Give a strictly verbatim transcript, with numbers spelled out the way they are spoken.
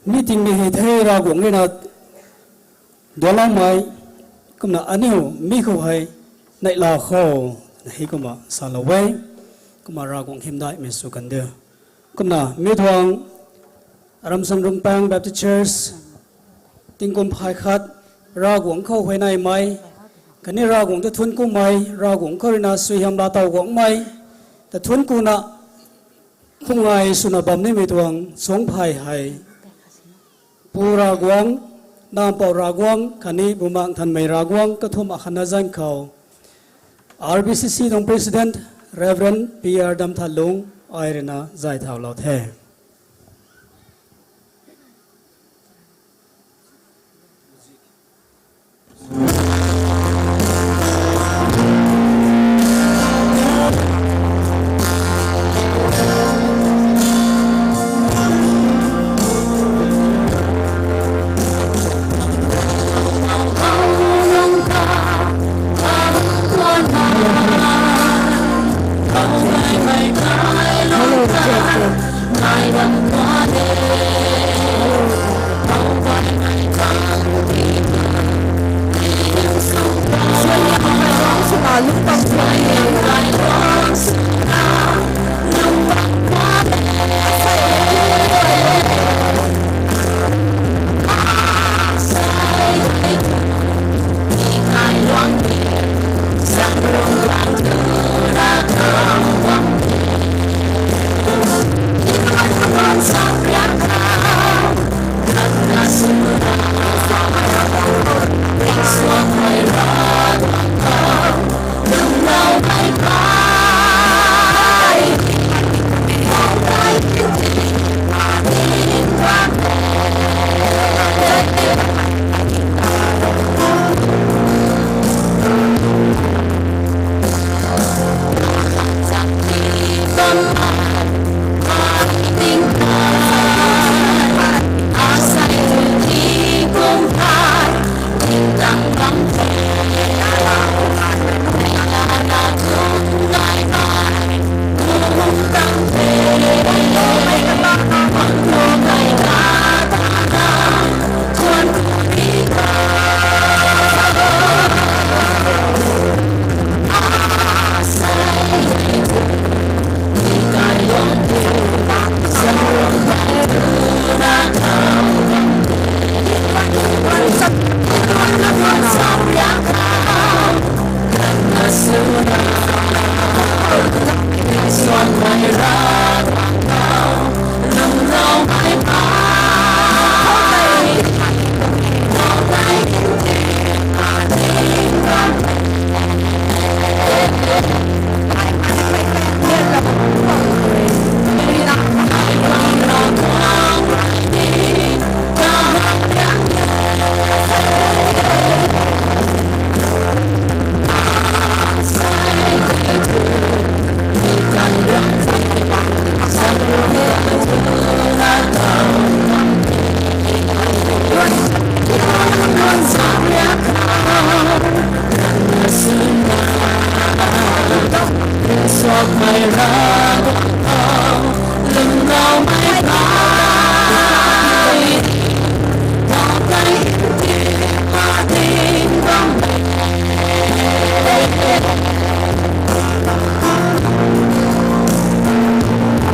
Meeting mei hei the Ravguangc rui na duanloumei, kumna aniu mi khou hei neihla khou, na hei kumna salou e, kumna Ravguangc hymdaihmei sw kan de. Kumna mi tuang Ramsang Rungpang Baptist Church, tingkum phay khat, Ravguangc khou huayneymei, khatni Ravguangc ta thuanc kumei, Ravguangc khou rui na suaihiam laa tow guangmei, ta thuanc kuna, khumngai swna bam nimei tuang chuangc phay hei, Pu Ravguangc, Nampouh Ravguangc, khatni Bumaengh Nthanmei Ravguangc kathumh akhatna zanc khou, R B C C tuang President, Reverend P R Damthanlung, ai rui na zay thaulou the.